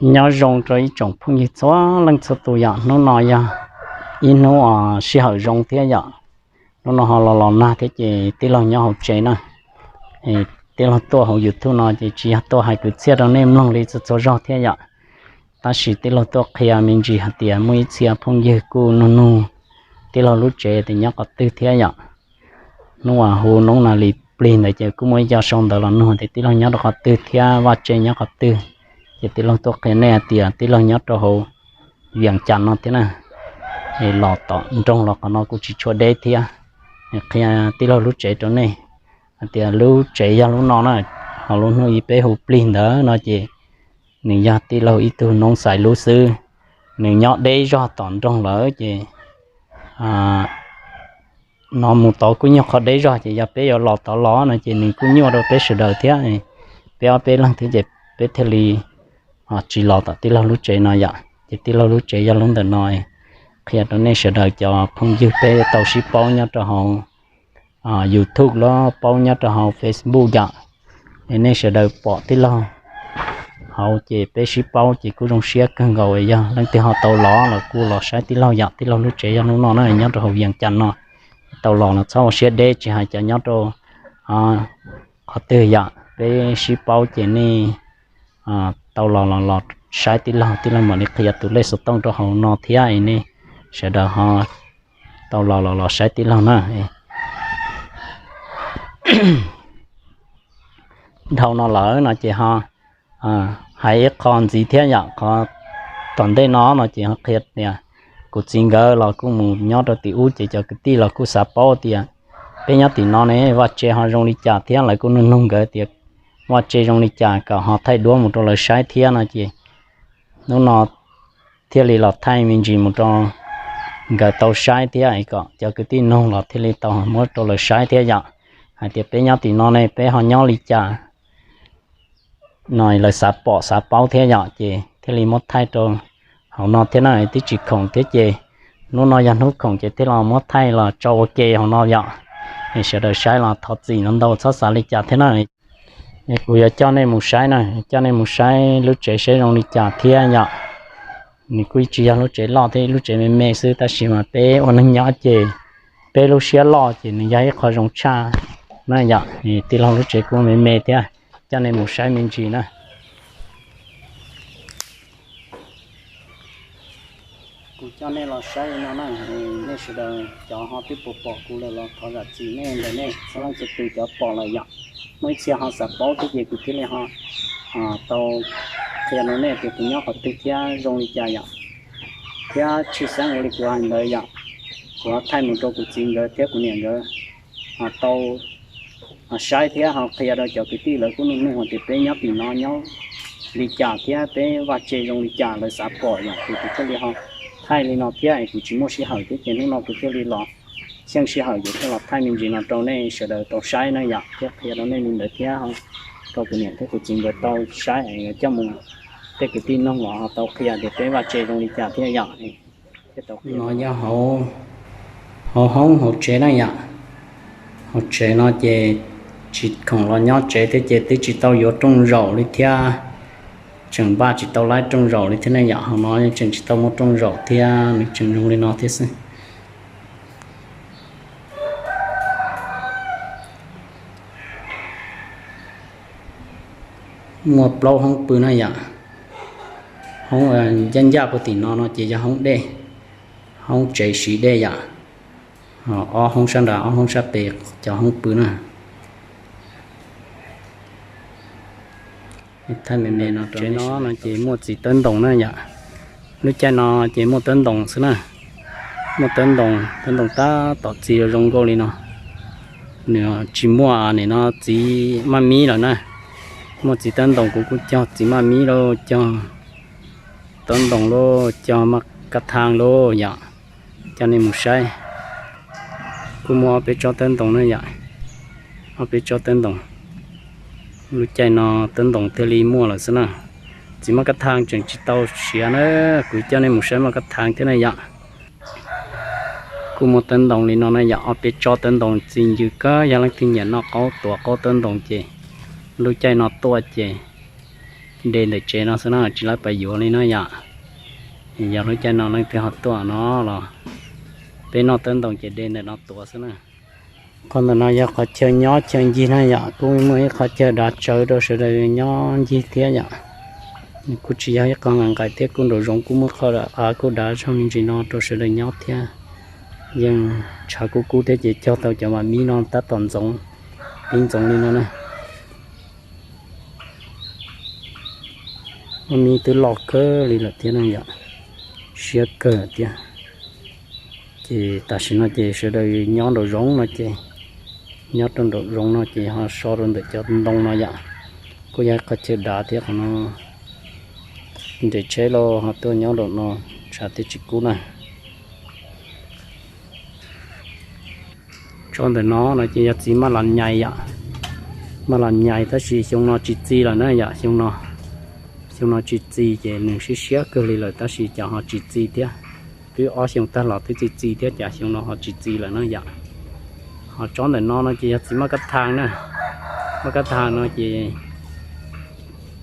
Nyob zoo rau ib tsoom phooj ywg txhua leej txhua tus yom, hnub no yog ib hnub sij hawm zoo thiab yom. Hnub no ho los los nag thiab ces tij laug nyob hauv tsev na. Tij laug tuaj hauv YouTube no ces tsis yog tuaj hais kwv txhiaj rau nej mloog li txhua txhua zaug thiab yom. Tab sis tij laug tuaj qhia me ntsis hais tias muaj ib txhia phooj ywg kuj nug nug tij laug lub tsev tias nyob qhov twg thiab yom. Hnub uas hu noob na li plig ntawd ces kuj muaj ib co sau ntawv los nug tias tij laug nyob rau qhov twg thiab vaj tse nyob qhov twg. Ces tij laug tuaj qhia nej hais tias tij laug nyob rau hauv Vias Cas no thiab na. Es los tom nroog los qhov no kuj tsis tshua deb thiab. Qhia tij laug lub tsev rau nej hais tias lub tsev yog lub no na, ho lub hnub ib peb hu plig ntawd no ces nws yog tij laug ib tug noob xais lub xwb. Nws nyob deb zog tom nroog lawm ces no mus tod kuj nyuag qhov deb zog ces yog peb yuav los tod los no ces nws kuj nyuaj rau peb sawv daws thiab. Peb ob peb leeg thiab ces peb thiaj li tsis los tom tij laug lub tsev no yom. Ces tij laug lub tsev yog lub ntawm no, qhia rau nej sawv daws cov phooj ywg peb tau sib paub nyob rau hauv YouTube los paub nyob rau hauv Facebook yom. Es nej sawv daws pom tij laug hauv ces peb sib paub ces kuj zoo siab kawg nkaus. Yog leej twg ho tau los los kuj los saib tij laug yom. Tij laug lub tsev yog lub no na, nyob rau hauv Vias Cas no. Tau los los txhob ua siab deb, tsis hais cov nyob rau qhov twg yom, peb sib paub ces nej tau los los los saib tij laug, tij laug mam li qhia tus lej xov tooj rau hauv no thiab es nej sawv daws ho tau los los los saib tij laug na. Dhau no lawm no ces ho hais ib qho ntxiv thiab yom. Qhov tom ntej no no ces ho qhia tias kuv txiv nkawd los kuj mus nyob rau tim ub ces cov kwv tij los kuj xav paub tias peb nyob tim no ne vaj tse ho zoo li cas thiab, lawv kuj nug nug nkawd tias vaj tse zoo li cas kom ho thaij duab mus rau lawv saib thiab no ces hnub no thiaj li los thaij me ntsis mus rau nkawd tau saib thiab kom cov kwv tij nug los thiaj li tau muab rau lawv saib thiab yom. Hais tias peb nyob tim no ne peb ho nyob li cas no lawv xav pom xav paub thiab yom, ces thiaj li muab thaij rau hauv no thiab na. Twb tsis khoom thiab ces hnub no yog hnub khoom ces thiaj los muab thaij los tso ua ke hauv no yom. Es sawv daws saib los thov txim ntau ntau, txhob xav li cas thiab na. Es kuv yuav coj nej mus saib na, coj nej mus saib lub tsev saib zoo li cas thiab yom. Nws kuj tsis yog lub tsev loj thiab, lub tsev me me xwb, tab sis mas peb ua neeg nyob ces peb lub siab loj ces nws yog ib qho zoo tshaj na yom. Tij laug lub tsev kuj me me thiab, coj nej mus saib me ntsis na. Kuv coj nej los saib li no na, nej sawv daws cov ho twb pom pom kuv lawm los thov zam txim nej ntawm nej txhua leej txhua tus cov pom lawm yom. Muaj ib txhia ho xav paub thiab ces kuv thiaj li ho tau qhia rau nej tias kuv nyob qhov twg thiab zoo li cas yom. Thiab tshwj xeeb ua li kuv hais ntawd yom, kuv ho thaij mus rau kuv txiv nkawd thiab kuv niam nkawd ho tau saib thiab ho qhia rau cov kwv tij lawv kuj nug nug tias peb nyob tim no nyob li cas thiab peb vaj tse zoo li cas lawv xav pom yom. Ces kuv thiaj li ho thaij li no thiab es kuv tsis muaj sij hawm thiab ces hnub no kuv thiaj li los xyeej sij hawm ces thiaj los thaij me ntsis no rau nej sawv daws tau saib na yom, thiab qhia rau nej li ntawd thiab rau kuv niam thiab kuv txiv nkawd tau saib es coj mus tej kwv tij nug los ho tau qhia tias peb vaj tse zoo li cas thiab yom. No yog hauv hoob hauv tsev na yom. Hauv tsev no ces tsis khoom los nyob tsev thiab ces twb tsis tau yuav rooj zaum li thiab, tseem npaj tsis tau laib rooj zaum li thiab ne yom. Hauv no tseem tsis tau muaj rooj zaum thiab, nws tseem zoo li no thiab xwb. Muaj plaub hoob pw na yom. Hoob ncaj ncaj puag tim no no ces yog hoob dej, hoob tsev siv dej yom. Ob hoob sab nrad ob hoob sab pem cov hoob pw na. Thaij me me no rau nej saib no ces muaj txiv tawb ntoos na yom. Lub caij no ces muaj tawb ntoos xwb na. Muaj tawb ntoos, tawb ntoos tab tom txiv zoo nkauj li no. Nws tsis muaj nim no txiv maj mib lawm na. Muaj txiv tawb ntoos kuv kuj cog txiv maj mib lauj, cog tawb ntoos lauj, cog maj kab thaj lauj yom. Coj nej mus saib. Kuj muaj ob peb tsob tawb ntoos na yom. Ob peb tsob tawb ntoos. Lub caij no tawb ntoos thiaj li muaj lawm xwb na. Txiv maj kab thaj tseem tsis tau siav na, kuv coj nej mus saib maj kab thaj thiab na yom. Kuj muaj tawb ntoos li no na yom, ob peb tsob tawb ntoos txi ncw kawg, yog leej twg nyiam noj qaub tuav qaub tawb ntoos ces lub caij no tuaj ces de ntawm tsev no xwb na, tsis lawv pab yuav li no yom. Yog lub caij no leej twg ho tuaj no los peb noj tawb ntoo ces de ntawm no tuav xwb na. Qhov ntawm no yog qhov chaw nyob chaw ncig na yom, kuj muaj ib qhov chaw dav tsawv rau sawv daws nyob ncig thiab yom. Kuj tsis yog ib qho nqaim nqaim thiab, kuj nraum zoov kuj muaj qhov av kuj dav zog me ntsis no rau sawv daws nyob thiab. Yeej tshav kub kub thiab ces cog tau cov mam mib no tab tom ntxoov, pib ntxoov li no na. Muaj mib twb loj kawg li lawm thiab na yom, siab kawg thiab. Ces tam sim no ces sawv daws nyob nraum zoov no ces, nyob rau nraum zoov no ces ho so rau ntawm cov ntoo no yom. Kuj yog qhov chaw dav thiab, qhov no nres tsheb los ho tuaj nyob nraum no tshav thiaj tsis kub na. Tsob ntawm no no ces yog txiv maj las nyais yom, maj las nyais tab sis xyoo no tsis txi lawm na yom. Xyoo no, xyoo no tsis txi ces nws siab siab kawg li lawm tab sis cas ho tsis txi thiab. Twb ob xyoo tag los twb txi txi thiab cas xyoo no ho tsis txi lawm na yom. Ho tsob ntawm no no ces yog txiv maj kab thas na, maj kab thas no ces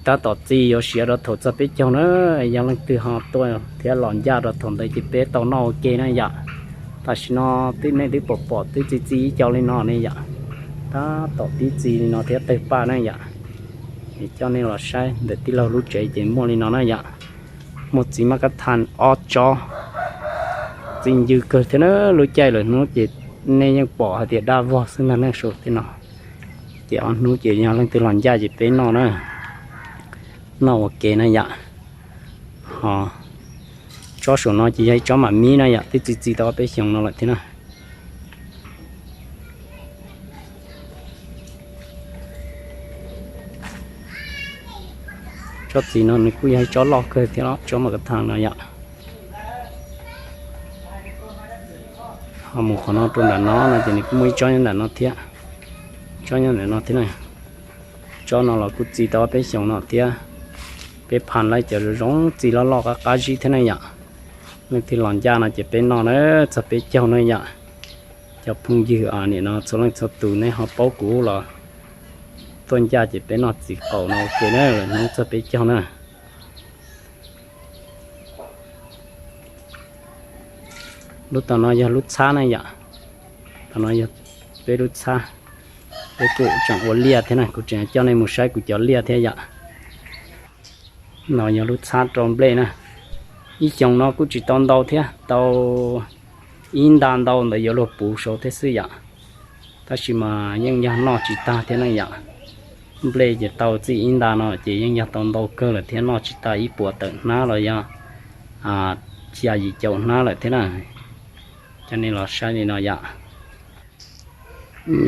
tab tom txi yuav siav rau thaum txog peb caug na. Yog leej twg ho tuaj thiab los ncaj rau thaum ntawd ces peb tau noj ua ke na yom. Tam sim no twb nej twb pom pom twb txi txi ib co li no ne yom, tab tom pib txi li no thiab tawg paj na yom. Coj nej los saib ntawm tij laug lub tsev ces muaj li no na yom. Muaj txiv maj kab thas ob tsob, txi ncw kawg thiab na. Lub caij lawm hnub ces nej yeej pom hais tias daj vog xwb ntag na saum tej no. Ces ob hnub ces yog leej twg los ncaj ces peb noj na, noj ua ke na yom. Ho tsob saum no ces yog ib tsob mam mib na yom, twb txi txi tau ob peb xyoos no lawm thiab na. Tsob txiv no nws kuj yog ib tsob loj kawg thiab los tsob maj kab thas no yom. Ho mus qhov no rau nram no no ces nws kuj muaj ib tsob nyob nram no thiab, tsob nyob nram no thiab na. Tsob no los kuj txi tau ob peb xyoos no thiab. Peb phaj lawv cov zoo zoo txi loj loj qab qab zib thiab na yom. Leej twg los ncaj no ces peb noj na, txog peb caug na yom. Cov phooj ywg nim no txhua leej txhua tus nej ho paub kuv los tuaj ncaj ces peb noj txiv qaum no ua ke na, lawm hnub txog peb caug na. Lub tom no yog lub txhab na yom. Tom no yog peb lub txhab. Peb kuj tseem ua liaj thiab na, kuv tseem coj nej mus saib kuv cov liaj thiab yom. No yog lub txhab rau nplej na. Ib xyoos no kuj tsis tau ntau thiab, tau ib nta ntau ntawd yuav luag puv saud thiab xwb yom. Tab sis mas yeej yog noj tsis tag thiab na yom. Nplej ces tau txij ib nta no ces yeej yog tau ntau kawg lawm thiab, noj tsis tag ib puas tawm hnab los yog xya yim caum hnab lawm thiab na. Coj nej los saib li no yom.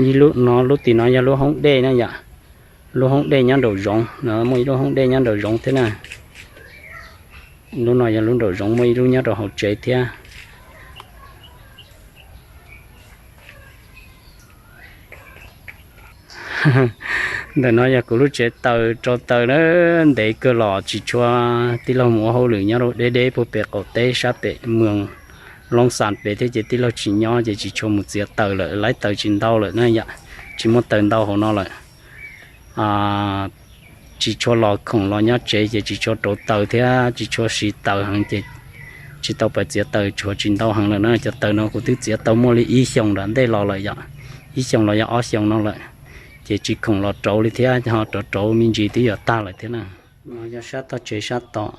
Ib lub no, lub tim no yog lub hoob dej na yom. Lub hoob dej nyob nraum zoov no, muaj ib lub hoob dej nyob nraum zoov thiab na. Lub no yog lub nraum zoov, muaj ib lub nyob rau hauv tsev thiab. Ntawm no yog kuv lub tsev taws rau taws na, ntev kawg los tsis tshua, tij laug mus ua hauj lwm nyob rau deb deb puag pem qaum teb sab pem moos Looj Xas pem thiab ces tij laug tsis nyob ces tsis tshua mus txiav taws lawm, laib taws tsis ntau lawm na yom, tsis muaj taws ntau hauv no lawm. Tsis tshua los khoom los nyob tsev ces tsis tshua rauv taws thiab tsis tshua siv taws heev ces tsis tau pais txiav taws, tshuav tsis ntau heev lawm na. Cov taws no kuv twb txiav tau muaj li ib xyoos nram ntej los lawm yom, ib xyoos los yog ob xyoos no lawm, ces tsis khoom los rauv li thiab, ho rauv rauv me ntsis twb yuav tag lawm thiab na. No yog sab tog tsev sab tom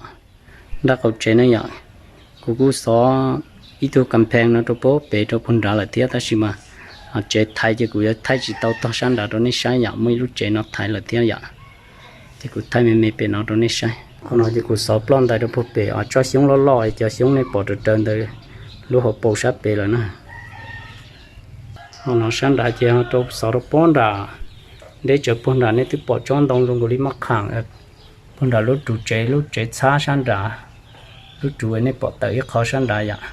nraub qaum tsev na yom. Kuv kuj xov ib tug kas phees no rau puag pem rau puag nrad lawm thiab, tab sis mas tsev thaiv ces kuv yuav thaij tsis tau tog sab nrad rau nej saib yom, muaj ib lub tsev no thaiv lawm thiab yom. Ces kuv thaij me me pem no rau nej saib. Qhov no ces kuv xov ploj ntais rau puag pem os, tsob xyoob loj loj, cov xyoob nej pom raws raws ntawd lub hauv paus sab pem lawm na. Ho no sab nrad ces rau xov rau puag nrad, deb tsawv puag nrad nej twb pom tsob ntoo zoo nkaus li maj qham puag nrad lub ruv tsev, lub tsev txhab sab nrad, lub ruv nej pom tawm ib qho sab nrad yom.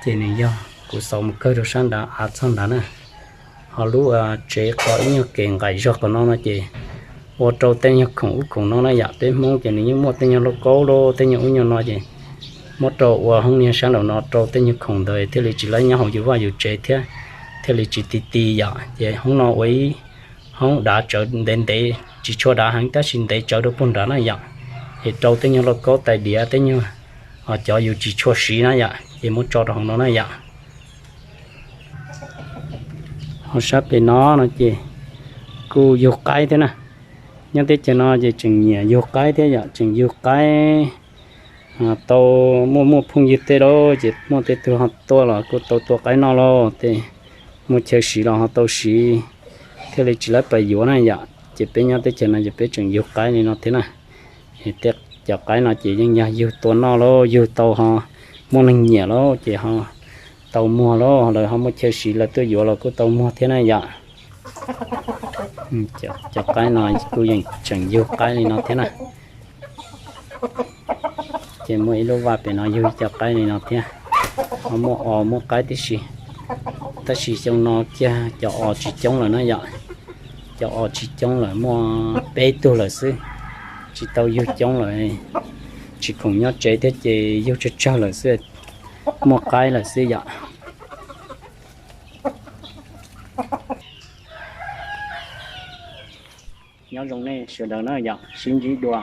Ces nws yog kuv xov mus kawg rau sab nrad av txog nrad na. Ho lub tsev qhov ib nyuag kev nqaim zog qhov no no ces ua rau tej nyuag khoom ub khoom no na yom. Peb Hmoob ces nws yeej muaj tej nyuag lauj kaub lauj tej nyuag ub nyuag no ces muab rau ua hoob niag sab nraum no rau tej nyuag khoom ntawd thiaj li tsis laib nyob hauv yus vaj yus tsev thiab, thiaj li tsis ti ti yom. Ces hoob no ua ib hoob dav tsawv ntev ntev tsis tshua dav heev tab sis ntev tsawv rau puag nrad na yom. Ces rau tej nyuag lauj kaub tais diav tej nyuag, cov yus tsis tshua siv na yom, ces muab tso rau hauv no na yom. Ho sab pem no no ces kuj yug qaib thiab na. Nyob teb chaws no ces tseem nyiam yug qaib thiab yom, tseem yug qaib. Tau muaj muaj phooj ywg tej lauj, ces muaj tej tug ho tuaj los kuj tau tua qaib noj lauj, tej muaj chaw siv los ho tau siv, thiaj li tsis lawv pais yuav na yom. Ces peb nyob teb chaws no ces peb tseem yug qaib li no thiab na. Cov qaib no ces yeej yog yug tua noj lauj, yug tau ho muaj neeg nyiam lauj, ces ho tau muag lauj, lawv ho muaj chaw siv lawv tuaj yuav los kuj tau muag thiab na yom. Cov qaib no kuj yeej tseem yug qaib li no thiab na. Ces muaj ib lub vaj pem no yug cov qaib li no thiab. Ho muaj os muaj qaib tib si, tab sis xyoo no kiag cov os tsis coob lawm na yom. Cov os tsis coob lawm, muaj peb tug lawm xwb, tsis tau yug coob lawm. Tsis khoom nyob tsev thiab ces yug tsawg tsawg lawm xwb, muaj qaib lawm xwb yom. Nyob zoo nej sawv daws na yom, sib ntsib dua